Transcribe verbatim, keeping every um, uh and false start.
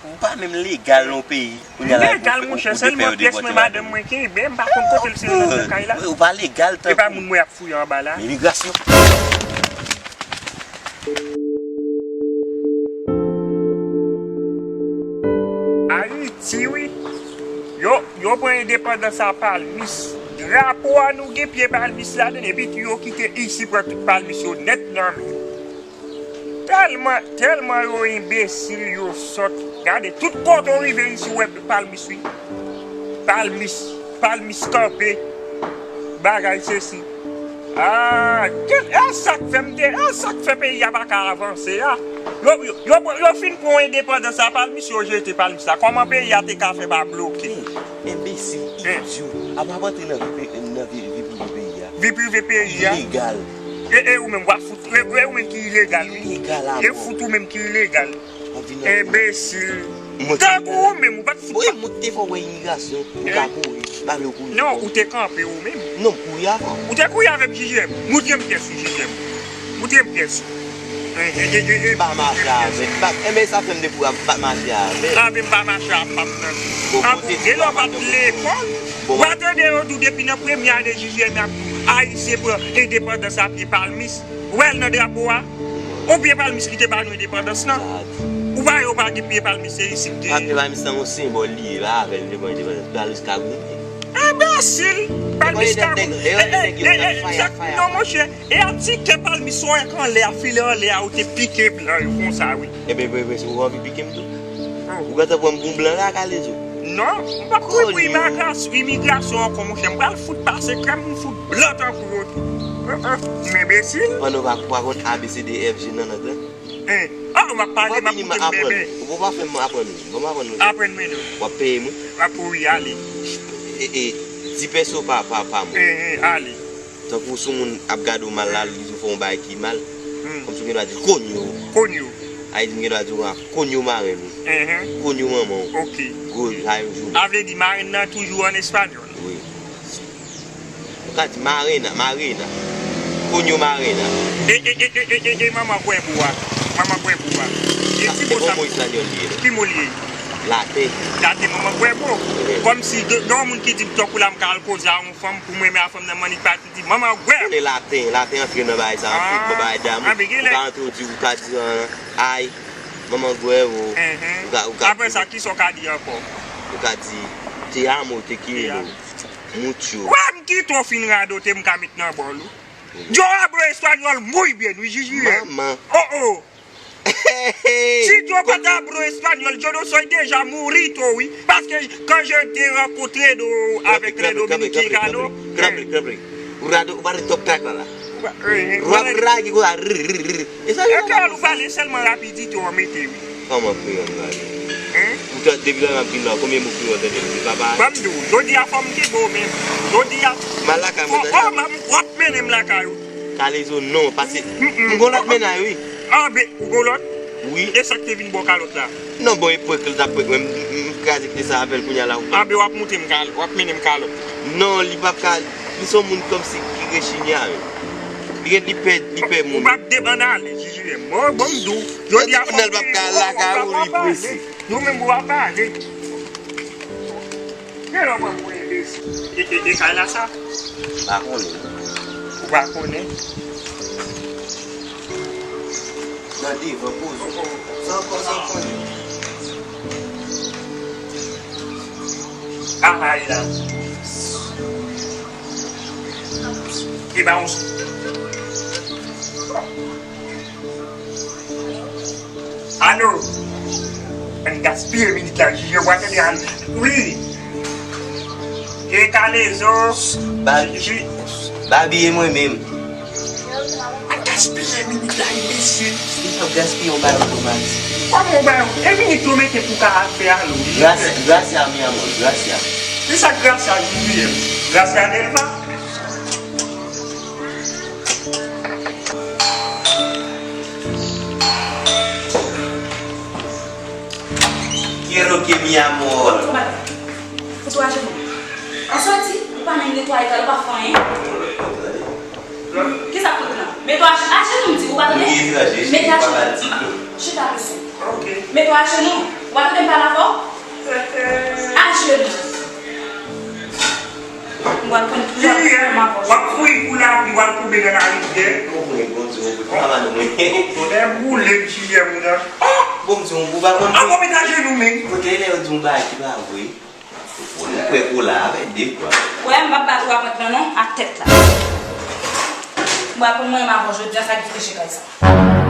Ou pa menm legal nan yon peyi. Kounye a la, legal, monchè, sèlman pyès mwen madanm mwen kenbe, m pa konn kote l sere nan kay la. Ou pa legal tankou. E pa moun mwen ap fouye anba la. Imigrasyon. Ayiti, wi. Yo, yo pran endepandans a palmis. Drapo a nou gen pye palmis ladan l, epi tou yo kite isi pran tout palmis yo nèt nan men. Tèlman, tèlman yo enbesil, yo sòt. Gade, tout kote w rive isi, w wè palmis, wi. Palmis, palmis kanpe. Bagay sesi. Ah, e sa k fè m te, e sa k fè peyi a pa ka avanse a. Yo, yo, yo, yo fin pran endepandans la, palmis yo jete palmis la. Kòman peyi a te ka fè pa bloke? Enbesil, idyot. Apa w antre nan vi, nan vi, vi prive peyi a? Vi prive peyi a? Ilegal. E, e ou menm, w ap fout, e, e ou menm ki ilegal, wi. Ilegal, e fout ou menm ki ilegal. Enbesil. Tankou ou menm, ou pa t fout. Wi, mwen te fè w wè imigrasyon, ou ka kouri, m pa vle w kouri. Non, ou te kanpe ou menm. Non, m kouri avan. Ou te kouri avè m, jije m. Moutre m pyès ou, jije m. Moutre m pyès ou. M pa mache avè l. M pa, enben sa fè m depi w ap pa mache avè l. Anben m pa mache ap pa m nan. Bon, anben, kote gen lè w pa t lekòl. Bon, w a tande yo di w depi nan premye ane jije m ap di w Ayisyen pran endepandans a pye palmis. Ou wè l nan drapo a? Ou pye palmis ki te ba nou endepandans lan? Ou pa wè yo pa gen pye palmis, se isi m te ye. Pye palmis lan yon senbòl li ye, pa avè l te pran endepandans. Palmis ka goumen. Enbesil! Palmis ka goumen. E, e, e, e, non, monchè. E a ti kè palmis ou wè k anlè a, file anlè a, ou te pike blan yo konsa, wi. Enben, enben, enben, si ou anvi pike m tou. Ou gentan pran m pou yon blan la, Kalezo? Non, m p ap kouri pou imigrasyon, imigrasyon ankò, monchè. M pral fout pase krèm, m fout blan tankou yo tou. An, an, m enbesil. Pandan w pa, pa konn A B C D E F G nan lang lan? Hein. Ah, m ap pale, m ap koute m bebe. Ou pa fè m aprann ou. Ban m aprann ou. Aprann mwen non. W ap peye m, wi. W ap, wi, ale. E, e, di pèso pa, pa, pa mwa. Hein, hein, ale. Tankou si yon moun ap gade w mal la, li di w fè yon bagay ki mal, kòmsi w gen dwa di konyo. Konyo. Ayiti m gen dwa di w a konyo marenn ou. Enhen. Konyo manman w. Ok. Gwo, sa menm jou. A vle di marenn nan toujou an espanyòl. Wi. Ou ka di marena, marena. Konyo marena. E, e, e, e, e, e, e manman gwèbo a. Manman gwèbo a. E ti mo sa. Espanyòl li ye. Ki mo li ye? Laten. Laten manman gwèbo. Wi. Kòmsi gen, gen yon moun ki di m tankou la m ka al koze a yon fanm pou mwen, men a fanm nan mannik pati. Di manman gwèb. Konnen laten, laten antre nan bagay sa, antre nan bagay damou. Ou ka antre, ou di, ou ka di, an, ay, manman gwèb, ou, ou ka, ou ka di. Apre sa, kisa w ka di ankò? Ou ka di, te amo, te quiero, mucho. Wè m kite w fin radote, m ka met nan bòl ou. Yo hablo español muy bien, wi, Jiji. Manman. Oh, oh. Si yo pa t hablo español, yo no soy deja murito, wi. Paske quand je te rencontré do, avec les Dominicanos. Kanpe, kanpe, kanpe. Ou rate, ou pa te top track la, la. Ou ap lage konsa, rrrr. E sa yo. Epi ou pale sèlman rapidite w mete, wi. Kòman kreyòl la, wi? Hein? Ou te, depi lè m ap vin la, konbyen mo kreyòl tande, wi, papa? Ban m di w, jodi a fò m kenbe w menm. Jodi a. M al lakay mwen, tande. Oh, oh, m ap, w ap mennen m lakay ou. Kalezo non, pase. M gon lòt mennaj, wi. Anben, ou gon lòt? Wi. E sa k te vin ba w kalòt la? Non, bon, e prank li t ap prank mwen, m, m, m kraze kite sa avè l kounye a la, ou prank. Anben, w ap montre m kalòt, w ap mennen m kalòt. Non, li p ap ka, li se yon moun kòmsi ki rechini a menm. Li gen, li pè, li pè moun. Ou p ap depann ale, Jiji. Bon, bon, m di w, jodi a fò m kenbe w, w ap pale. Nou menm w ap pale. Gen lè w pran pou enbesil. E, e, e kay la sa? M pa konnen. Ou pa konnen? Nan devan poze. Sa ankò, sa ankò. Kay la. E ba yon. Alo. Ann gaspiye minit la, Jiji, w a tande, al. Wi. E Kalezo. Ba-, Jiji. Babi e mwen menm. Ann gaspiye minit la, enbesil. Li p ap gaspiye yon bagay otomatik. Kòman yon bagay? E minit yo mete pou ka fè alo, Jiji. Gracias, gracias, mi amor, gracias. Kisa Gracia, Jiji? Gracia Delva? Quiero que mi amor. Fout ou ajenou. An soti, ou pa menm netwaye kay la, ou pa fè anyen. Kisa k fout lan? Mete w ajenou, ajenou m di, ou pa tande? Mete ajenou. Chita, mesye. Mete w ajenou. W ap tande m pale avè w? Ajenou. M pral konn tou. Jiyè, w ap kouri pou lavi, w ap tonbe nan larivyè. Ou konnen Bondye, ou konnen mwen. Tonnè boule m, Jiyè, moun an. Oh! Bondye, ou pa konn. An, bon, met ajenou, men. Kote lè yo di yon bagay ki pa vre? Ou kwè kou la avèk de kwa. Wè, m p ap bat ou ak pant lan non, ak tèt la. M pral konn mwen menm avè w jodi a, sa ki fè chèkay sa.